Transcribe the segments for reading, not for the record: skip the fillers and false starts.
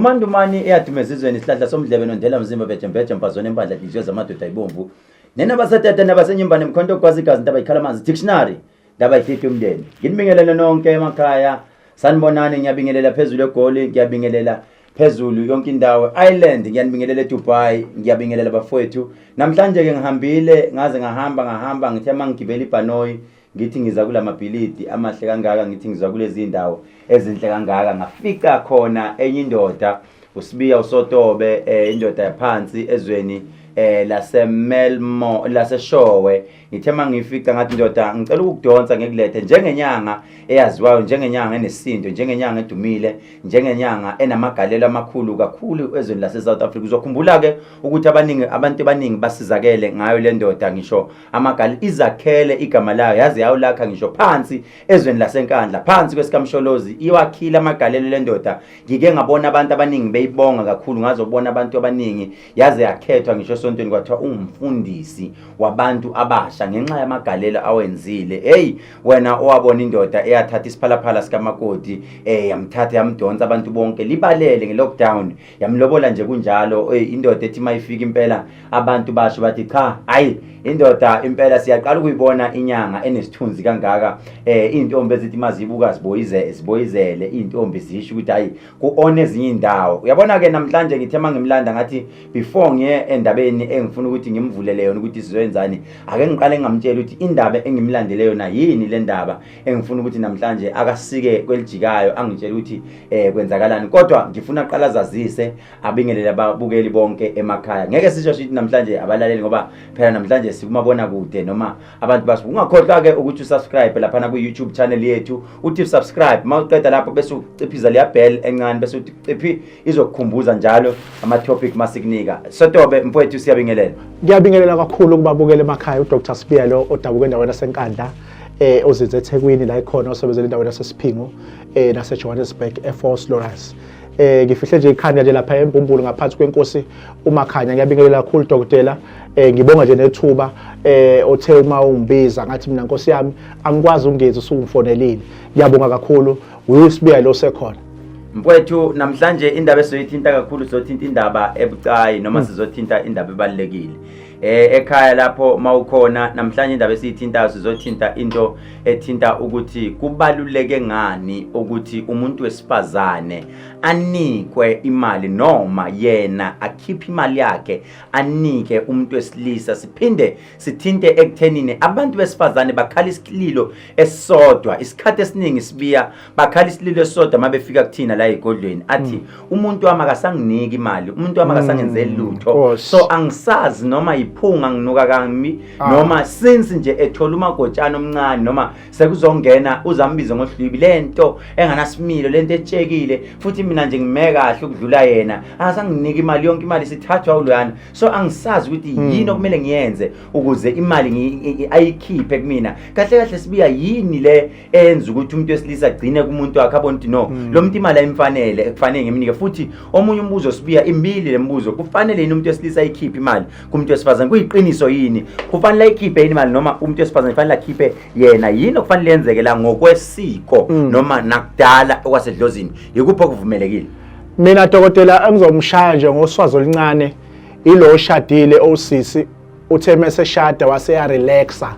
Ndumandumani eyaduma ezizweni, isihlahla somdlebe nondela mzimba, bejembeje mfazweni empandla, nhliziyo zamadoda ibomvu. Nena basetete nabasenyumbane, mkhonto ogwaza igazi, ntaba ikhala amanzi, dictionary ndaba ififi umndeni. Nginibingelele nonke emakhaya, sanibonani. Ngiyabingelela phezulu eGoli, ngiyabingelela phezulu yonke indawo, Ireland, ngiyanibingelela eDubai, ngiyabingelela bafowethu. Namhlanje ke ngihambile, ngaze ngahamba ngahamba, ngithe mangigibela ibhanoyi ngithi ngiza kulamabhilidi amahle kangaka, ngithi ngiza kulezi ndawo ezinhle kangaka, ngafica khona enye indoda, uSibiya uSotobe, indoda yaphansi ezweni laseMelmo, laseShowe. Ngithe mangifica ngathi, "Ndoda, ngicela ukukudonsa ngikulethe njengenyanga eyaziwayo, njengenyanga enesinto, njengenyanga edumile, njengenyanga enamagalelo amakhulu kakhulu ezweni lase-South Africa." Uzokhumbula-ke ukuthi abaningi, abantu abaningi basizakele ngayo le ndoda, ngisho amagalelo izakhele igama layo, yaze yawulakha ngisho phansi ezweni laseNkandla, phansi kwesikamsholozi, iwakhile amagalelo le ndoda. Ngike ngabona abantu abaningi beyibonga kakhulu, ngazobona abantu abaningi, yaze yakhethwa ngisho esontweni, kwathiwa ungumfundisi wabantu abasha ngenxa yamagalelo awenzile. Hey wena owabona indoda eyathatha isiphalaphala sikamakoti, yamthatha yamdonsa, abantu bonke libalele nge-lockdown, yamlobola nje kunjalo. Indoda ethi mayifika impela abantu basho bathi, "Cha, hayi, indoda impela siyaqala ukuyibona inyanga enesithunzi kangaka." Intombi ezithi mazibuka ziboyize ziboyizele, intombi zisho ukuthi hayi, ku-on ezinye indawo. Uyabona ke, namhlanje ngithe mangimlanda ngathi before ngiye endabeni engifuna ukuthi ngimvulele yona ukuthi sizoyenzani, ake ngiqale ngamtshela ukuthi indaba engimlandele yona yini, le ndaba engifuna ukuthi namhlanje akasike kwelijikayo angitshele ukuthi kwenzakalani. Kodwa ngifuna aqala azazise, abingelele ababukeli bonke emakhaya. Ngeke sisho sithi namhlanje abalaleli, ngoba phela namhlanje sikumabona kude noma abantu basi. Ungakhohlwa ke ukuthi usubscribe laphana ku-YouTube channel yethu, uthi subscribe, mawuqeda lapho bese uciphiza leya bell encane, bese uthi ciphi, izokukhumbuza njalo ama-topic masikunika. Sotobe mfowethu, siyabingelela. Ngiyabingelela kakhulu kubabukela emakhaya. uDr Sibiya lo odabuka endaweni yaseNkandla, ozinze eThekwini la ikhona, osebenzela endaweni yaseSiphingo nase Johannesburg eVosloorus. Ngifihle nje ikhanda nje lapha eMbumbulu ngaphansi kwenkosi uMakhanya. Ngiyabingelela kakhulu, dokotela. Ngibonga nje nethuba othe uma ungibiza ngathi mina, nkosi yami, angikwazi ukungezi usungifonelile. Ngiyabonga kakhulu. USibiya lo sekhona. Mfowethu, namhlanje indaba esizoyithinta kakhulu, sizothinta indaba ebucayi noma sizothinta indaba ebalulekile ekhaya lapho mawukhona. Namhlanje indaba esiyithintayo, sizothinta into ethinta ukuthi kubaluleke ngani ukuthi umuntu wesifazane anikwe imali noma yena akhiphe imali yakhe anike umuntu wesilisa. Siphinde sithinte ekuthenini abantu besifazane bakhala isililo esisodwa isikhathi esiningi, sibiya, bakhala isililo esisodwa uma befika kuthina la egodlweni, athi, "Umuntu wami akasanginiki imali, umuntu wami akasangenzeli lutho." Nkosi. So angisazi noma yiphunga nginuka kami noma since nje ethola umagotshana omncane noma sekuzongena uzambize ngohlibi, lento enganasimilo, lento etshekile, futhi mina nje ngime kahle ukudlula yena, akasanginiki imali, yonke imali sithathwa uloyana. So angisazi ukuthi yini okumele ngiyenze ukuze imali ayikhiphe kumina kahle kahle. Sibiya, yini le eyenza ukuthi umuntu wesilisa agcine kumuntu wakhe, abone ukuthi no, lo muntu imali ayimfanele, kufanele ngimnike? Futhi omunye umbuzo, Sibiya, imbili le mbuzo: kufanele yini umuntu wesilisa ayikhiphe imali kumuntu wesifazane? Kuyiqiniso yini, kufanele ayikhiphe yini imali, noma umuntu wesifazane kufanele akhiphe yena? Yini okufanele yenzeke la ngokwesiko noma nakudala okwasedlozini, yikuphi okuvumelekile? Mina dokotela, engizomshaya nje ngoswazi oluncane ilo oshadile, osisi uthe mese shada wase ya relaxa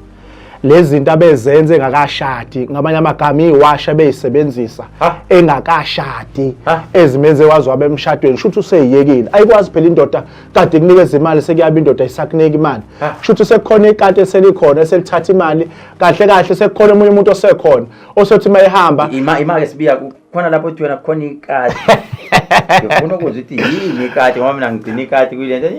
lezi zinto abezenze engakashadi, ngamanye amagama iwasha beyisebenzisa engakashadi ezimenze wazi wabe emshadweni, shuthi useyiyekile. Ayikwazi phela indoda kade kunikeza imali, sekuyaba indoda isakunika imali, shuthi sekukhona ikati eselikhona eselithatha imali. Kahle kahle sekukhona omunye umuntu osekhona osothi mayehamba. Ima ke Sibiya, khona lapho uthi wena khona ikati, ngifuna ukuzwa ukuthi yini ikati, ngoba mina ngigcina ikati kule nto.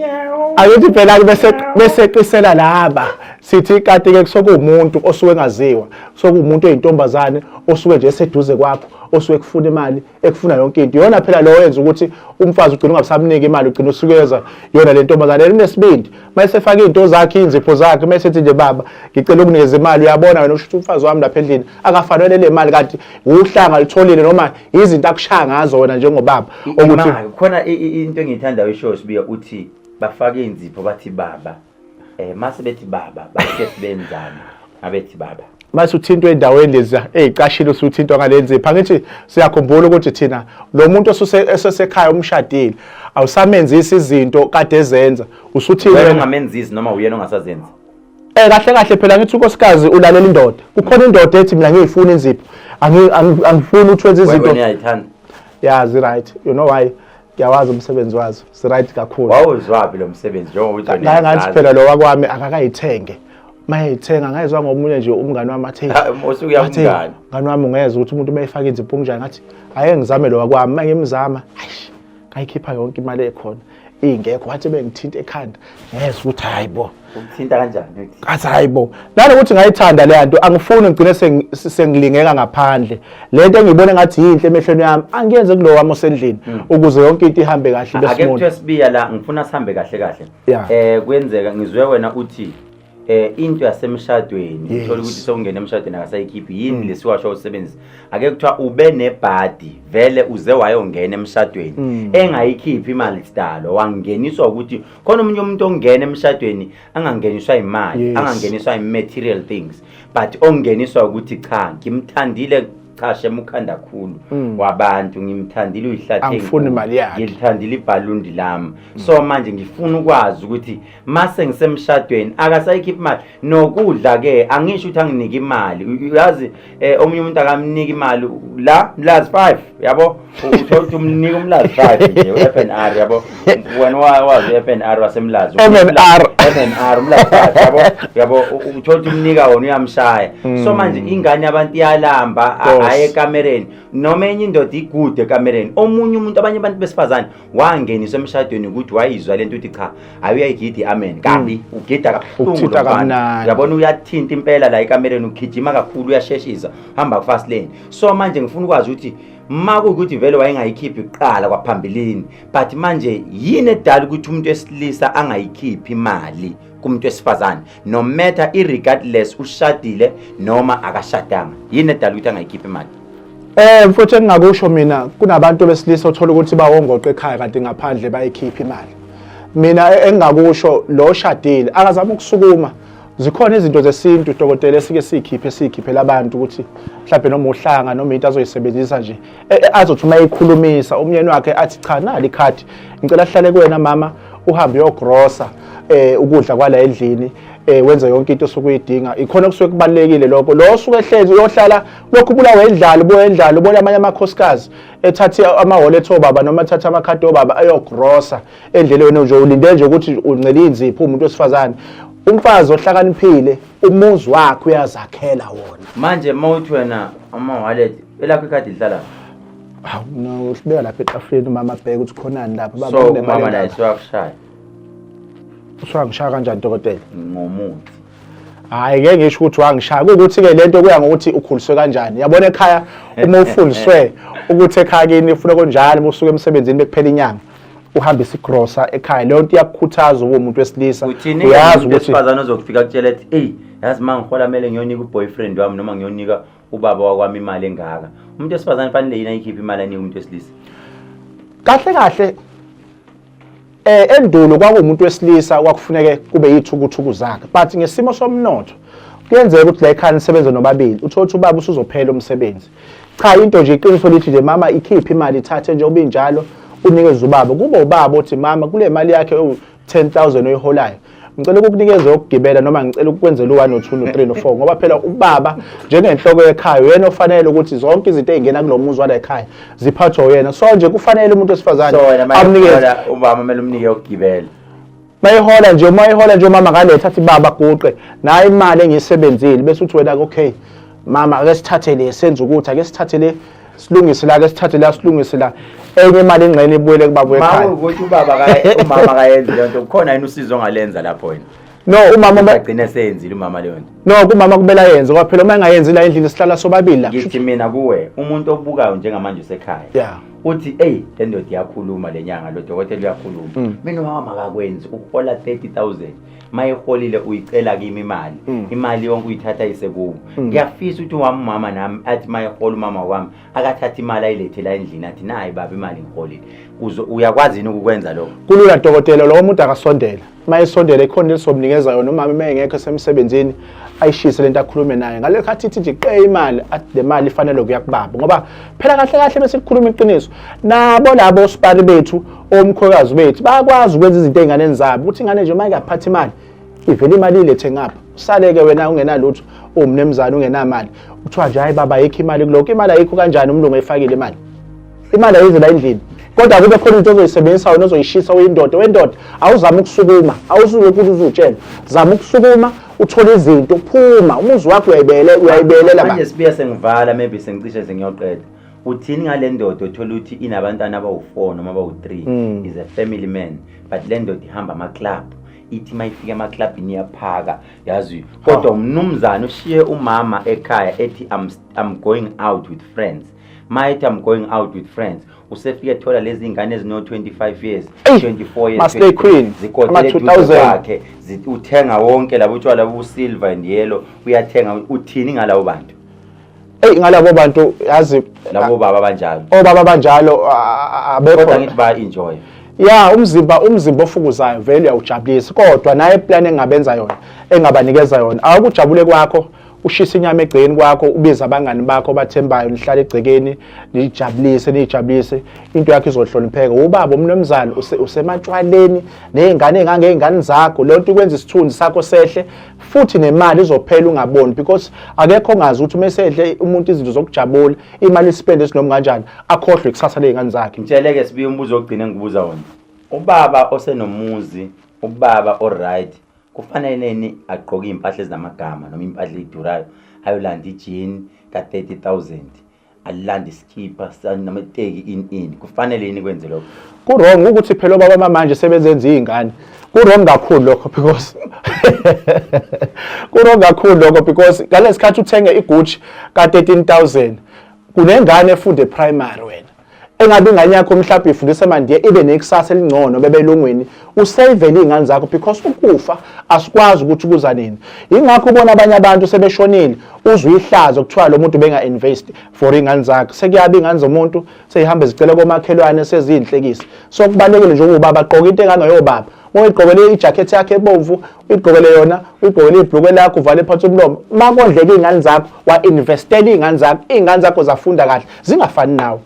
Akuthi phela bese beseqisela laba, sithi ikati ke kusokuwumuntu osuke engaziwa, sokuwumuntu oyintombazane osuke nje eseduze kwakho, osuke kufuna imali, ekufuna yonke into. Iyona phela lo yenza ukuthi umfazi ugcina ungasamniki imali, ugcina usukeza yona le ntombazane enesibindi mayesefaka izinto zakhe, inzipho zakhe, mayesethi nje, "Baba, ngicela ukunikeza imali." Uyabona wena, usho ukuthi umfazi wami lapha endlini akafanele le mali, kanti uhlanga litholile noma izinto akushaya ngazo wena njengobaba ukuthi Ima, khona into engiyithandayo isho, Sibiya, uthi bafake inzipho bathi, "Baba." Mase bethi, "Baba," basuke sibenzani abethi, "Baba"? Mase uthintwa endaweni lezi eyicashile, usuthintwa ngale nzipho. Angithi siyakhumbula ukuthi thina lo muntu osesekhaya umshadile awusamenzisi izinto kade ezenza, usuthi wena ungamenzisi noma uyena ongasazenzi. Kahle kahle phela ngithi unkosikazi ulalela indoda. Kukhona indoda ethi mina ngiyifuna inzipho, angifuni ukuthi wenze izinto. Wena uyayithanda. Yeah, zi right. You know why? Ngiyawazi umsebenzi wazo, si right kakhulu. Wawuzwapi lo msebenzi njengoba uthi wena? Ngathi phela lo wakwami akakayithenge, mayeyithenga ngayizwa ngomunye nje umngani wami athi usuke uyamngani. Mngani wami, ungezwa ukuthi umuntu mayefaka inzipho kunjani? Ngathi ake ngizame lo wakwami. Mangimzama, ayish, ngayikhipha yonke imali ekhona ingekho. Wathi bengithinta ekhanda, ngezwa ukuthi hayi bo. Ukuthinta kanjani? Ngathi hayi bo, nanokuthi ngayithanda le nto, angifuni ngigcine sengilingeka ngaphandle. Le nto engiyibona ngathi yinhle emehlweni yami angiyenze kulo wami osendlini ukuze yonke into ihambe kahle. Ake besimona kuthiwe sibiya la, ngifuna sihambe kahle kahle. Kuyenzeka ngizwe wena uthi into yasemshadweni, uthola ukuthi sewungena emshadweni akasayikhiphi yini lesiwasho usebenzisa. Ake kuthiwa ube nebhadi vele uze wayongena emshadweni engayikhiphi imali sidalo, wangeniswa ukuthi khona omunye umuntu ongena emshadweni angangeniswa imali, angangeniswa i-material things, but ongeniswa ukuthi cha, ngimthandile, cha shemukhanda khulu wabantu, ngimthandile uyihlathi. Angifuni imali yakhe. Ngilithandile ibhalundi lami. So manje ngifuna ukwazi ukuthi mase ngisemshadweni akasayikhiphi imali nokudla ke, angisho ukuthi anginike imali. Uyazi omunye umuntu akamnika imali la mlazi 5 yabo, uthola ukuthi umnika umlazi 5 nje u-FNR yabo, wena wazi u-FNR wasemlazi. MNR. MNR umlazi 5 yabo, yabo, uthola ukuthi umnika wona uyamshaya. So manje ingane yabantu iyalamba, aye ekamereni noma enye indoda igude ekamereni omunye umuntu. Abanye abantu besifazane wangeniswa emshadweni ukuthi wayizwa lento ukuthi cha, hayi, uyayigida i-amen kabi, ugida kabuhlungu Ukuthinta lo mfana. Kamnandi. Uyabona uyathinta impela la ekamereni, ugijima kakhulu, uyasheshisa, hamba ku-fast lane. So manje ngifuna ukwazi ukuthi ma kuyukuthi vele wayengayikhiphi kuqala kwaphambilini, but manje yini edala ukuthi umuntu wesilisa angayikhiphi imali kumuntu wesifazane, no matter irregardless ushadile noma akashadanga, yini edala ukuthi angayikhiphi imali? Mfowethu, engingakusho mina, kunabantu besilisa othola ukuthi bawongoqo ekhaya kanti ngaphandle bayikhipha imali. Mina engingakusho, lo oshadile akazama ukusukuma. Zikhona izinto zesintu, dokotela, esike siyikhiphe siyikhiphela abantu ukuthi mhlawumbe noma uhlanga noma into azoyisebenzisa nje, azothi uma eyikhulumisa umyeni wakhe athi cha, nali ikhadi, ngicela ahlale kuwena mama, uhambe uyogrosa ukudla kwala endlini, wenze yonke into osuke uyidinga. Ikhona kusuke kubalekile lokho, lo osuke ehlezi uyohlala lokhu ubulawa endlala, ubuya endlala, ubona amanye amakhosikazi ethathe ama-wallet obaba noma ethathe amakhadi obaba ayogrosa endleleni. Nje ulinde nje ukuthi uncele inzipho umuntu wesifazane. Umfazi ohlakaniphile umuzi wakhe uyazakhela wona. Manje uma uthi wena ama-wallet, elakho ikhadi lihlala? Hawu, no, usibeka lapha etafuleni, umama abheke ukuthi khonani lapha, baba, So kunemali umama naye lapha. siwakushaya? Uswangishaya kanjani, dokotela? Ngomuthi. Hayi, ngeke ngisho ukuthi wangishaya. Kuwukuthi-ke lento kuya ngokuthi ukhuliswe kanjani, yabona ekhaya. Uma ufundiswe ukuthi ekhaya kini ufuna konjalo, uma usuka emsebenzini bekuphela inyanga uhambise igrosa ekhaya, leyo nto iyakukhuthaza ube umuntu wesilisa. Uthini Uyazi umuntu ukuthi wesifazane ozokufika kutshela ethi, eyi, yazi uma ngihola kumele ngiyonika u-boyfriend wami noma ngiyonika ubaba wakwami imali engaka? Umuntu wesifazane fanele yini ayikhiphe imali anike umuntu wesilisa? Kahle kahle, endulo kwakuwumuntu wesilisa kwakufuneke kube yithukuthuku zakhe, but ngesimo somnotho kuyenzeka ukuthi la ekhaya nisebenze nobabili, uthole ukuthi ubaba usuzophela umsebenzi. Cha, into nje iqiniso lithi nje mama ikhiphe imali, ithathe nje obinjalo unikeze ubaba, kube ubaba othi mama kule mali yakhe ewu-10 000 oyiholayo, ngicela ukukunikeza ukugibela noma ngicela ukukwenzela u-1 no-2 no-3 no-4, ngoba phela ubaba njengenhloko yekhaya uyena ofanele ukuthi zonke izinto ey'ngena kulo muzi wala ekhaya ziphathwe uyena. So nje kufanele umuntu wesifazane So wena amnikeze. mayehola ubaba kumele umnike ukugibela? Mayihola nje, uma ihola nje umama ngaletha athi baba guqe nayo imali engiyisebenzile, bese uthi wena okay mama, ake sithathe le senze ukuthi, ake sithathe le silungise la, ake sithathe la silungise la, enye imali ingxenye ibuyele kubaba Ma wekhaya. ukuthi ubaba umama kayenzi leyo nto, kukhona yini usizo ongalenza lapho wena? No, umama Agcine seyenzile umama leyo nto. No, kumama kumele ayenze, ngoba phela uma engayenzi la endlini sihlala sobabili la. Ngithi mina kuwe, umuntu obukayo njengamanje usekhaya uthi eyi, le ndoda iyakhuluma, le nyanga, lo dokotela uyakhuluma. Mina umama akakwenzi, uhola 30 000, mayeholile uyicela kimi imali, imali yonke uyithatha ise kubo. Ngiyafisa ukuthi wami umama nami athi mayehola umama wami akathatha imali ayilethe la endlini, athi nayi baba imali ngiholile. Uyakwazi yini ukukwenza lokho? Kulula, dokotela. Lowo muntu akasondela, uma esondela ikhona lesomnikeza yona. Umama uma engekho esemsebenzini, Ayishise lento, akhulume naye ngale khathi, ithi nje qe imali, athi le mali ifanele kuya kubaba, ngoba phela kahle kahle bese kukhuluma iqiniso, nabo labo osipari bethu, omkhokazi bethu, bayakwazi ukwenza izinto ey'nganeni zabo, ukuthi ingane nje uma ingaphatha imali, ivele imali ilethe ngapha, usaleke wena ungenalutho, uwumnemzane ungenamali. Kuthiwa nje, "Hayi baba, ayikho imali kulokho." Imali ayikho kanjani? Umlungu eyifakile imali. Imali ayize la endlini, kodwa kube khona into ozoyisebenzisa wena, ozoyishisa uyindoda. Wendoda, awuzame ukusukuma, awuzulokuthi uzutshela, zama ukusukuma, uthole izinto, phuma umuzi wakho, uyayibele, uyayibelela. Manje sibuya sengivala, maybe sengicishe sengiyoqeda. Uthini ngale ndoda othola ukuthi inabantwana abawu-4 noma abawu-3, is a family man, but le ndoda ihamba ama-club, ithi uma ifika emaklabhini iyaphaka, yazi, kodwa umnumzane ushiye umama ekhaya, ethi, I'm going out with friends"? Ma ethi, "I'm going out with friends," usefike ethola lezi ngane ezino-25 years, Eyi, 24 years, ma-Slay 23, Queen, zikotele ama eduze 2000. kwakhe, uthenga wonke labo tshwala bu-silver and yellow, uyathenga. Uthini ngalabo bantu? Eyi, ngalabo bantu, yazi, Labo baba abanjalo. Obaba abanjalo Kodwa abekho. ngithi baya-enjoy. Ya, umzimba ofukuzayo vele uyawujabulisa, kodwa naye plan engabenza yona, engabanikeza yona, awukujabule kwakho, ushisa inyama egcekeni kwakho, ubize abangani bakho bathembayo, nihlale egcekeni, nijabulise, nijabulise, into yakho izohlonipheka. Ubaba umnumzane usematshwaleni ney'ngane ey'ngangey'ngane zakho, leyo nto ikwenza isithunzi sakho sehle, futhi nemali izophela ungaboni, because akekho ongazi ukuthi uma esedle umuntu izinto zokujabula, imali ispende esinoma kanjani, akhohlwe ikusasa ley'ngane zakhe. Ngitsheleke sibuye, umbuzo wokugcina engikubuza wona: ubaba osenomuzi, ubaba o-right, kufanele nini agqoke iy'mpahla ezinamagama noma iy'mpahla ey'durayo, ayolanda ijini ka-30 000, alande isikipha namateki, in kufanele yini kwenze lokho? Ku-wrong ukuthi phela obaba manje sebezenza iy'ngane. Ku-wrong kakhulu lokho, because ku-wrong kakhulu lokho, because ngalesi khathi uthenge iGucci ka-13 000, kunengane efunda e-primary. Wena engabe ingane yakho mhlawumbe ifundisa emandiye, ibe nekusasa elingcono bebelungwini, usavele iy'ngane zakho, because ukufa asikwazi ukuthi kuza nini. Yingakho ubona abanye abantu sebeshonile, uzwe ihlazo, kuthiwa lo muntu benga-invest for iy'ngane zakhe, sekuyabe iy'ngane zomuntu seyihambe zicela komakhelwane, seziyinhlekisa. So kubalulekile nje ubaba agqoke into engangeyobaba. Uyigqokele ijakhethi yakhe ebomvu, uyigqokele yona, uyigqokele ibhlukwe lakho, uvale phansi umlomo, makondleka iy'ngane zakho, wa-investela iy'ngane zakho, iy'ngane zakho zafunda kahle, zingafani nawe.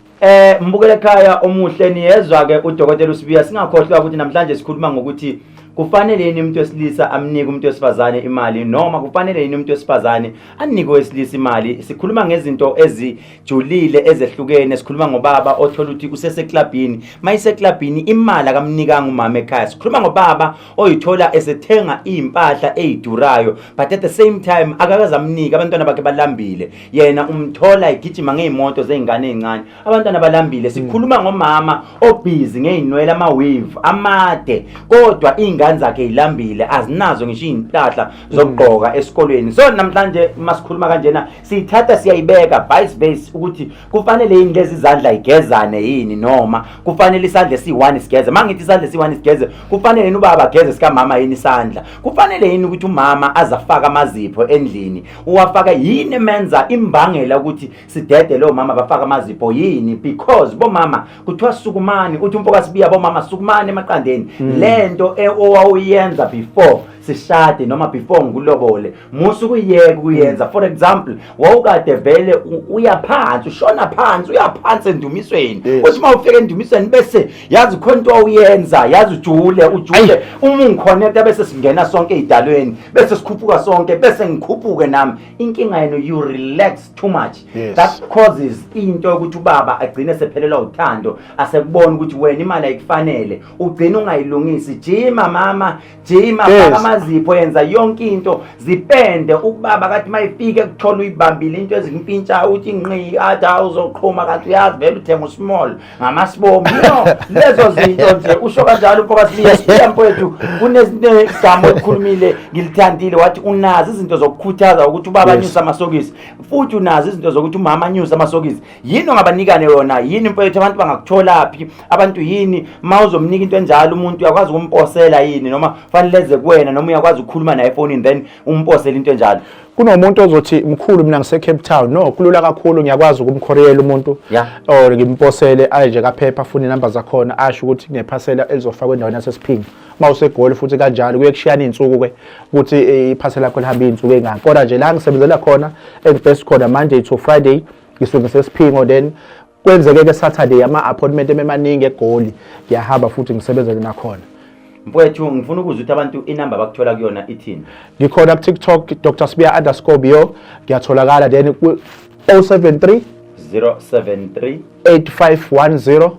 Mbukele ekhaya omuhle, niyezwa ke udokotela uSibiya. Singakhohlwa ukuthi namhlanje sikhuluma ngokuthi kufanele yini umuntu wesilisa amnike umuntu wesifazane imali, noma kufanele yini umuntu wesifazane anike owesilisa imali. Sikhuluma ngezinto ezijulile ezehlukene. Sikhuluma ngobaba othola ukuthi useseklabhini, mayiseklabhini imali akamnikanga umama ekhaya. Sikhuluma ngobaba oyithola esethenga iy'mpahla ey'durayo, but at the same time akakaze amnike, abantwana bakhe balambile. Yena umthola egijima ngey'moto zey'ngane ey'ncane, abantwana balambile. Sikhuluma ngomama obhizi ngey'nwele, ama-weave amade, kodwa iy'ngane zakhe y'lambile, azinazo ngisho iy'mpahla zokugqoka esikolweni. So namhlanje masikhuluma kanjena, siyithatha siyayibeka vice versa, ukuthi kufanele yini lezi zandla igezane yini, noma kufanele isandla esiyi-one sigeze. Uma ngithi isandla esiyi-one sigeze, kufanele yini ubaba ageze sikamama yini isandla? Kufanele yini ukuthi umama aze afake amazipho endlini? Uwafaka yini? Emenza imbangela ukuthi sidede lo mama bafaka amazipho yini? Because bomama kuthiwa sukumani, uthi umfokaSibiya, bomama sukumani emaqandeni. Lento owawuyenza before sishade noma before ngilobole, musu ukuyeka ukuyenza. For example, wawukade vele uya phansi, ushona phansi, uya phansi endumisweni. Uthi uma ufika endumisweni, bese yazi khona into awuyenza, yazi, ujule, ujule, uma ungiconnecta, bese singena sonke ey'dalweni, bese sikhuphuka sonke, bese ngikhuphuke nami. Inkinga yenu, you relax too much. That causes into yokuthi ubaba agcine sephelelwa uthando, asekubona ukuthi wena imali ayikufanele, ugcine ungayilungisi. Jima mama, jima. Faka amazipho, yenza yonke into, zipende. Ukubaba kathi mayifike kuthola uyibambile into ezimpintsha, uthi nqi, athi awuzoqhuma, kanti uyazi vele uthenga usmall ngamasibomu, lezo zinto nje. Usho kanjalo umfokaSibiya. Sibiya mfowethu, kunezinto olikhulumile ngilithandile, wathi unazo izinto zokukhuthaza ukuthi ubaba anyuse amasokisi, futhi unazo izinto zokuthi umama anyuse amasokisi. Yini ongabanikane yona? Yini mfowethu? Abantu bangakutholaphi abantu? Yini ma uzomnika into enjalo umuntu? Uyakwazi ukumposela yini, noma fanele eze kuwena, noma uyakwazi ukukhuluma naye efonini then umposele into enjalo? Kunomuntu ozothi, "Mkhulu, mina ngise Cape Town." No, kulula kakhulu, ngiyakwazi ukumkhoriyela umuntu or ngimposele aye nje kaphepha, afune inamba zakhona, asho ukuthi kunephasela elizofakwa endaweni yaseSiphingo. Uma useGoli futhi kanjalo, kuye kushiyana iy'nsuku ke ukuthi iphasela lakho lihambe iy'nsuku ey'ngaki. Kodwa nje la ngisebenzela khona, engibest khona, Monday to Friday ngisuke ngiseSiphingo, then kwenzeke-ke Saturday ama-appointment ememaningi eGoli, ngiyahamba futhi ngisebenzele nakhona. Mfowethu, ngifuna ukuzwa ukuthi abantu inamba abakuthola kuyona ithini. Ngikhona ku-TikTok, Dr Sibiya_Bo, ngiyatholakala. Then ku-073 073 8510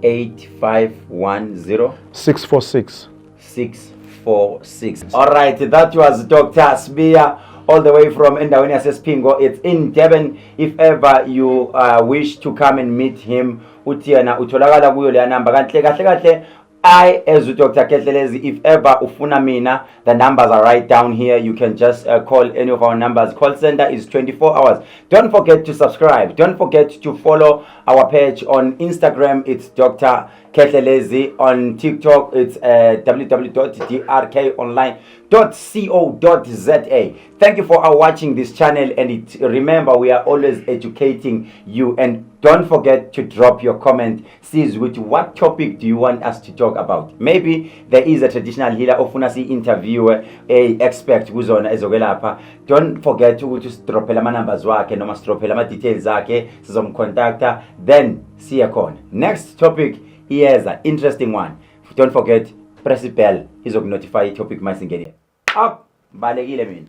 8510 646. 646. All right, that was Dr. Sibiya all the way from endaweni yaseSiphingo. It's in Durban. If ever you wish to come and meet him, uthi yena utholakala kuyo leya number. Kanhle kahle kahle, I as Dr. Kehlelezi, if ever ufuna mina, the numbers are right down here. You can just call any of our numbers. Call center is 24 hours. Don't forget to subscribe. Don't forget to follow our page on Instagram. It's Dr. Kehlelezi. On TikTok, it's www.drkonline.co.za. Thank you for watching this channel, and remember, we are always educating you, and don't forget to drop your comment. Sis, with what topic do you want us to talk about? Maybe there is a traditional healer ofuna si-interview, a expert kuzona ezokwelapha. Don't forget ukuthi sidrophele ama-numbers wakhe noma sidrophele ama-details akhe, sizomcontacta, then siye khona. Next topic iyeza, interesting one. Don't forget, press ibell, izokunotify i-topic masingenile. Up, balekile mina.